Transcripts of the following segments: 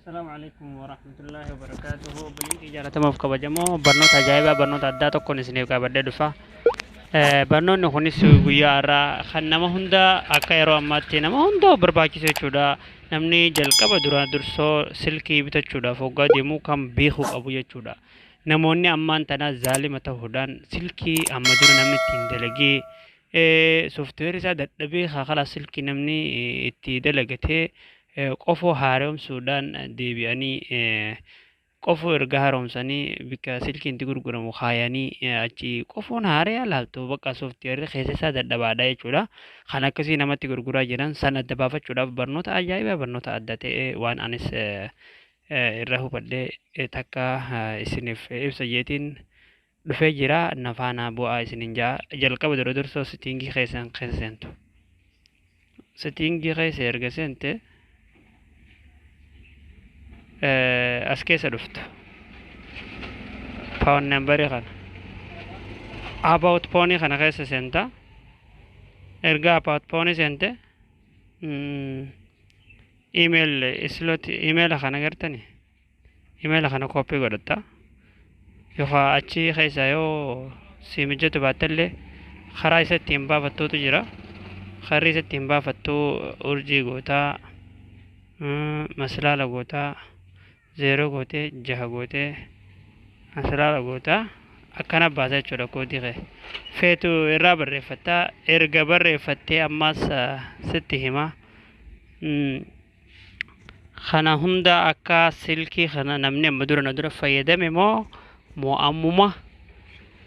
Assalaamu alaikum warahmatullaahi wabarakaatuhu. Obboleen kiyya jaalatamaaf kabajamoo, barnoota ajaa'ibaa, barnoota addaa tokkoon isiniif qabadhee dhufa. Barnoonni kunis guyyaa har'aa kan nama hunda, akka yeroo ammaatti nama hunda barbaachisu jechuudha. Namni jalqaba duraan dursoo silkii bitachuudhaaf hoggaa deemu kan beekuu qabu jechuudha. Namoonni ammaan tana zaalima ta'uudhaan silkii amma dura namni ittiin dalagee software isaa dadhabee kakalaa silkii namni itti dalagatee qofoo haaromsuudhaan deebi'anii, qofoo erga haaromsanii bikka silkiin itti gurguramu kaayanii, achi qofoon haaree laaltu bakka software keessa isaa dadhabaadha jechuudha. Kan akkasii namatti gurguraa jiran san adda baafachuudhaaf barnoota ajaa'ibaa, barnoota adda ta'e waan anis irra hubadhee takka isiniif ibsa jeetiin dhufee jira. Na faana bu'aa isiniin jaa. Jalqaba dura dursoo setting keessan keessa seentu. Setting keessa erga seente as keessa dhuftu. Phone number kana, about phone kana keessa seenta. Erga about phone seente, email slot, email kana gartani, email kana copy godhatta yookaan achi keessa yoo si mijatu baattellee karaa isa ittiin baafattuutu jira. Karri isa ittiin baafattu urjii gootaa, maslaala gootaa, 0 gootee, 6 gootee, maslaala gootaa, akkana baasa jechuudha. Koodii kee feetu irraa barreeffattaa. Erga barreeffattee ammas sitti hima. Kana hunda akka silkii kana namni amma dura na dura fayyadame moo ammuma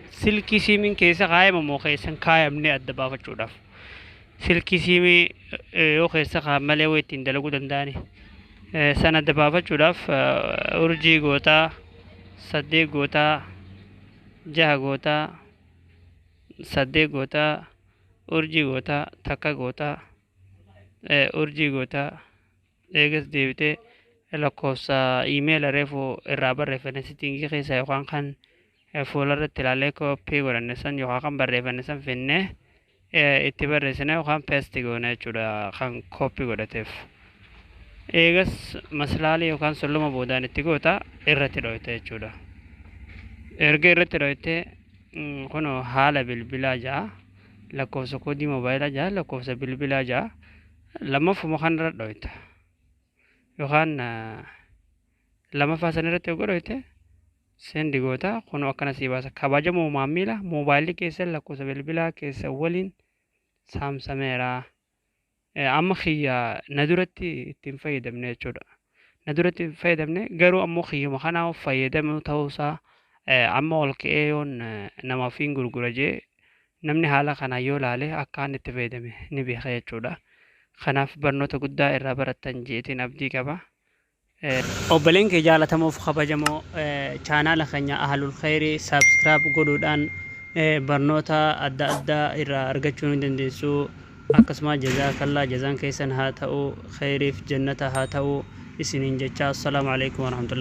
silkii siimiin keessa kaayame moo keessan kaayamne adda baafachuudhaaf, silkii siimii yoo keessa kaa'an malee waa ittiin dalaguu danda'ani san adda baafachuudhaaf, urjii gootaa, 8 gootaa, 6 gootaa, 8 gootaa, urjii gootaa, 1 gootaa, urjii gootaa. Eegas deebitee lakkoofsa iimeela reefu irraa barreeffanne setting keessa yookaan kan fuularratti ilaallee copy godhanne san yookaan kan barreeffanne san finnee itti barreessine yookaan paste goone jechuudha kan copy godhateef. Eegas maslaalii yookaan sulluma boodaan itti goota, irratti dhoyte jechuudha. Erga irratti dhoyte, kunoo haala bilbilaa ja'a, lakkoofsa koodii moobaayilaa ja'a, lakkoofsa bilbilaa ja'a, lammaffuma kanarra dhoyta yookaan lamaffaa san irratti yoo dhoyte, send goota. Kunoo akkana sii baasa: "Kabajamoo maamila, moobaayilli keessan lakkoofsa bilbilaa keessan waliin saamsameera." Amma kiyya na duratti ittiin fayyadamne jechuudha. Na duratti hin fayyadamne, garuu ammoo kiyyuma kanaa fayyadamu ta'uusaa amma ol ka'ee yoon namaaf hin gurgura jee, namni haala kanaan yoo ilaale akka inni itti fayyadame ni beeka jechuudha. Kanaaf barnoota guddaa irraa barattan jeetiin abdii qaba. Obboleen kee jaalatamuuf kabajamoo, chaanaala keenya Ahlul Khayrii subscribe godhuudhaan barnoota adda addaa irraa argachuu ni dandeessu. Akkasuma jazaakallaa, jazaan keessan haa ta'u, khayriif jannata haa ta'u isiniin jecha. Assalaamu alaikum warahmatullahi.